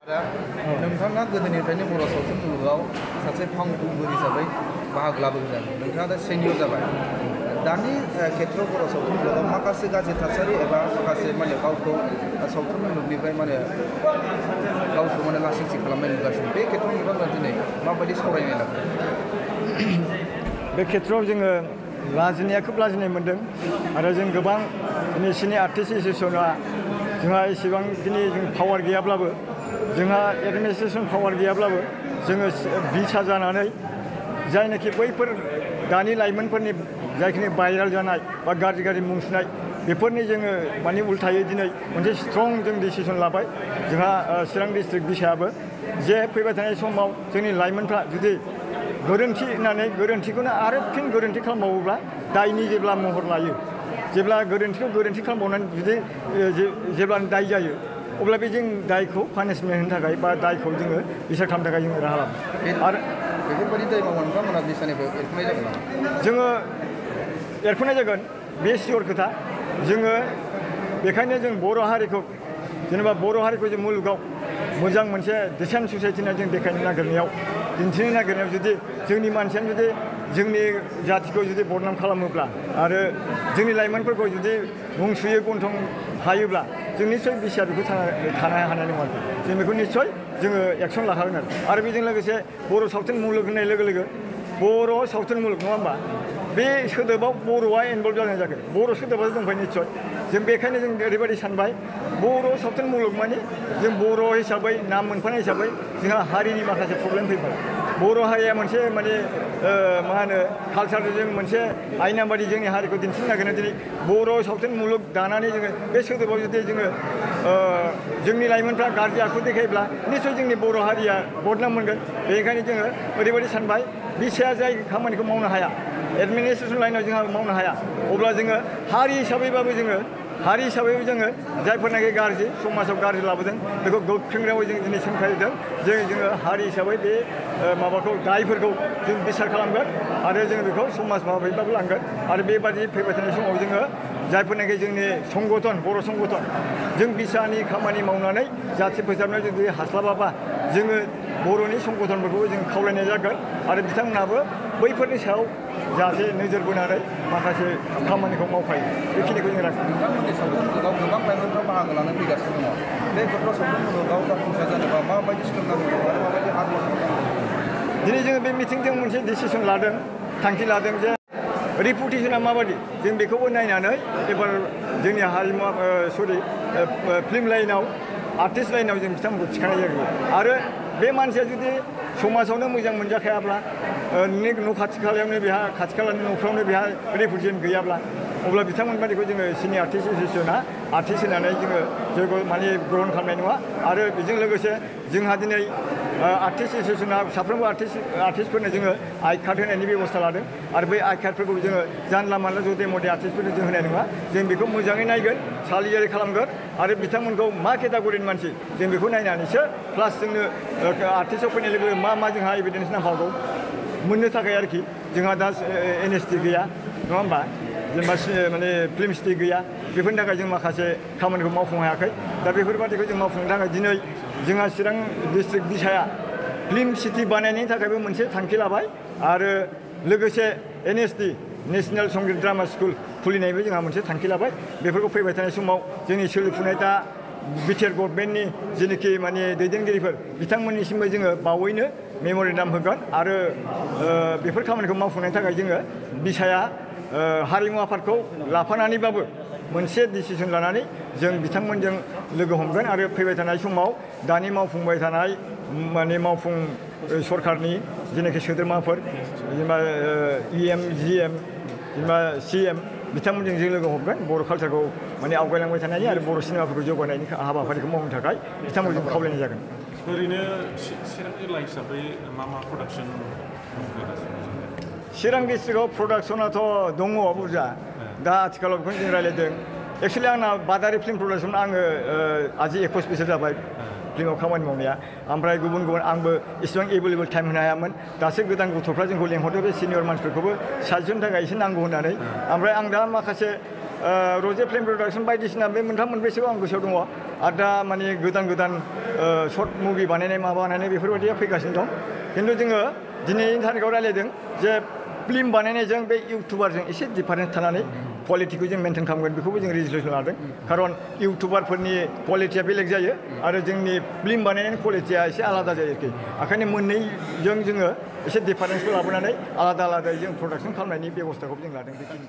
नोंथाङा गोदोनिफ्रायनो बर' सावथुन मुलुगाव सासे फावखुंगुर हिसाबै बाहागो लाबोदों नोंथाङा दा सेनियर जाबाय दानि खेथ्रआव बर' सावथुन मुलुगाव माखासे गाज्रि थासारि एबा माखासे गावखौ सावथुन मुलुगनिफ्राय गावखौ लासिंसिं खालामनाय नुगासिनो बे खेथ्रआव नोंथाङा दिनै माबायदि सावरायनाय लादों बे खेथ्रआव जोङो लाजिनाया खोब लाजिनाय मोनदों आरो जों गोबां सिनि आर्टिस्ट एसोसिएशना जोंहा एसेबांखिनि जों पावार गैयाब्लाबो जोंहा एडमिनिस्ट्रेशन पावार गैयाब्लाबो जोङो बिसा जानानै जायनाखि बैफोर दानि लाइमोनफोरनि जायखिनि भाइराल जानाय बा गाज्रि मुं सुनाय बेफोरनि जोङो उल्थायै दिनै मोनसे स्ट्रं जों डिसिसन लाबाय जोंहा चिरां डिस्ट्रिक्ट बिसायाबो जे फैबाय थानाय समाव जोंनि लाइमोनफ्रा जुदि गोरोन्थि होननानै गोरोन्थिखौनो आरो फिन गोरोन्थि खालामबावोब्ला दायनि जेब्ला महर लायो जेब्ला गोरोन्थिखौ गोरोन्थि खालामबावनानै जुदि जेब्ला दाय जायो अब्ला बे जों दायखौ पानिशमेन्ट होनो थाखाय बा दायखौ जोङो बिसार खालामनो थाखाय जोङो राहा लादों आरो बेफोरबायदि दाय मावोब्ला नोंथांमोना बिसानिफ्राय एरखुनाय जागोन नामा जोङो एरखुनाय जागोन बे सियर खोथा जोङो बेखायनो जों बर' हारिखौ जेनेबा बर' हारिखौ जों मुलुगाव मोजां मोनसे डिसेन्ट ससाइटिना जों देखायनो नागिरनायाव दिन्थिनो नागिरनायाव जुदि जोंनि मानसियानो जुदि जोंनि जातिखौ जुदि बदनाम खालामोब्ला आरो जोंनि लाइमोनफोरखौ जुदि मुं सुयो गन्थं हायोब्ला जों निस्सय बिसाया बेखौ थानो हानाय नङा जों बेखौ निस्सय जोङो एक्सन लाखागोन आरो बेजों लोगोसे बर' सावथुन मुलुग होननाय लोगो लोगो बर' सावथुन मुलुग नङा होमबा बे सोदोबाव बर'आ इनभल्भ जानाय जागोन बर' सोदोबा दंबाय निस्सय जों बेखायनो जों ओरैबायदि सानबाय बर' सावथुन मुलुग जों बर' हिसाबै नाम मोनफानाय हिसाबै जोंहा हारिनि माखासे प्रब्लेम फैबाय बर' हारिया मोनसे मा होनो कालचारजों मोनसे आयना बादि जोंनि हारिखौ दिन्थिनो नागिरनो दिनै बर' सावथुन मुलुग दानानै जोङो बे सोदोबाव जुदि जोङो जोंनि लाइमोनफ्रा गाज्रि आखु देखायोब्ला निस्सय जोंनि बर' हारिया बदनाम मोनगोन बेनिखायनो जोङो ओरैबायदि सानबाय बिसाया जाय खामानिखौ मावनो हाया एडमिनिस्ट्रेशन लाइनाव जोंहा मावनो हाया अब्ला जोङो हारि हिसाबैबाबो जोङो जायफोरनाखि गाज्रि समाजाव गाज्रि लाबोदों बेखौ गोख्रों रावै जों दिनै सोंखारिदों जोङो हारि हिसाबै बे माबाखौ दायफोरखौ जों बिसार खालामगोन आरो जोङो बेखौ समाज माबायबाबो लांगोन आरो बेबादि फैबाय थानाय समाव जोङो जायफोरनाखि जोंनि संगठन बर' संगठन जों बिसानि खामानि मावनानै जाथि फोसाबनायाव जुदि हास्लाबाबा जोङो बर'नि संगठनफोरखौबो जों खावलायनाय जागोन आरो बिथांमोनहाबो बैफोरनि सायाव जाहाथे नोजोर बोनानै माखासे खामानिखौ मावफायो बेखिनिखौ जों राखो नोंथांमोननि सावथुन मुलुगाव गोबां लाइमोनफ्रा बाहागो लानो फैगासिनो दङ बे गथ'फ्रा सावथुन मुलुगाव जाफुंसार जानोबा माबायदि सोलोंनांगौ आरो माबायदि हार्डवर्क खालामनांगौ दिनै जोङो बे मिटिंजों मोनसे डिसिसन लादों थांखि लादों जे रिपुटेसना माबायदि जों बेखौबो नायनानै एबार जोंनि हारिमु फिल्म लाइनाव आर्टिस्ट लाइनाव जों बिथांमोनखौ थिखानाय जागोन आरो बे मानसिया जुदि समाजावनो मोजां मोनजाखायाब्ला न' खाथि खालायावनो बेहा खाथि खालानि न'फ्रावनो बेहा रिपुटेसन गैयाब्ला अब्ला बिथांमोन बादिखौ जोङो सिनि आर्टिस्ट एसोसिएशना आर्टिस्ट होनानै जोङो जयग' ग्रहण खालामनाय नङा आरो बेजों लोगोसे जोंहा दिनै आर्टिस्ट एसोसिएशना साफ्रोमबो आर्टिस्टफोरनो जोङो आइ कार्ड होनायनि बेबस्था लादों आरो बै आइ कार्डफोरखौ जोङो जानला मानला जदे मदे आर्टिस्टफोरनो जों होनाय नङा जों बेखौ मोजाङै नायगोन सालिजारि खालामगोन आरो बिथांमोनखौ मा केटागरिनि मानसि जों बेखौ नायनानैसो प्लास जोंनो आर्टिस्टआव फैनाय लोगो मा जोंहा एभिडेन्स नांबावगौ मोननो थाखाय आरोखि जोंहा दा एनएसटि गैया नङा होमबा जेनेबा फिल्म सिटि गैया बेफोरनि थाखाय जों माखासे खामानिखौ मावफुंनो हायाखै दा बेफोरबादिखौ जों मावफुंनो थाखाय दिनै जोंहा चिरां डिस्ट्रिक्ट बिसाया फिल्म सिटि बानायनायनि थाखायबो मोनसे थांखि लाबाय आरो लोगोसे एनएसटि नेशनेल संगीत ड्रामा स्कुल खुलिनायबो जोंहा मोनसे थांखि लाबाय बेफोरखौ फैबाय थानाय समाव जोंनि सोलिफुनाय दा बिटिआर गभर्नमेन्टनि जेनोखि दैदेनगिरिफोर बिथांमोननिसिमबो जोङो बावैनो मेम'रेन्डाम होगोन आरो बेफोर खामानिखौ मावफुंनायनि थाखाय जोङो बिसाया हारिमु आफादखौ लाफानानैबाबो मोनसे डिसिसन लानानै जों बिथांमोनजों लोगो हमगोन आरो फैबाय थानाय समाव दानि मावफुंबाय थानाय मावफुं सरकारनि जेनाखि सोद्रोमाफोर जेनेबा इएम जिएम जेनेबा सिएम बिथांमोनजों जों लोगो हमगोन बर' कालचारखौ आवगायलांबाय थानायनि आरो बर' सिनेमाफोरखौ जौगानायनि हाबाफारिखौ मावनो थाखाय बिथांमोनखौ जों खावलायनाय जागोन ओरैनो चिरां जिल्ला हिसाबै मा प्रडाक्सन चिरां डिस्ट्रिक्टआव प्रडाक्सनाथ' दङ बुरजा दा आथिखालाव बेखौनो जों रायज्लायदों एक्सुवेलि आंना बादारि फिल्म प्रडाक्सन आङो आजि 21 बोसोर जाबाय फिल्माव खामानि मावनाया ओमफ्राय गुबुन आंबो इसेबां एभेलेबल टाइम होनो हायामोन दासो गोदान गथ'फ्रा जोंखौ लेंहरदों बे सिनियर मानसिफोरखौबो साजेसन थाखाय एसे नांगौ होननानै ओमफ्राय आं दा माखासे रजे फिल्म प्रडाक्सन बायदिसिना बे मोनथाम मोनब्रैसोखौ आं गोसोआव दङ आरो दा माने गोदान सर्ट मुभि बानायनाय माबा बानायनाय बेफोरबायदिया फैगासिनो दं खिन्थु जोङो दिनैनि थारिखआव रायलायदों जे फिल्म बानायनायजों बे इउटुबारजों एसे डिफारेन्स थानानै क्वालिटिखौ जों मेनटेन खालामगोन बेखौबो जों रेजुलेसन लादों खारन इउटुबारफोरनि क्वालिटिया बेलेग जायो आरो जोंनि फिल्म बानायनायनि क्वालिटिया एसे आलादा जायो आरोखि ओंखायनो मोननैजों जोङो एसे डिफारेन्सखौ लाबोनानै आलादा आलादायै जों प्रडाक्सन खालामनायनि बेबस्थाखौ जों लादों बेखिनि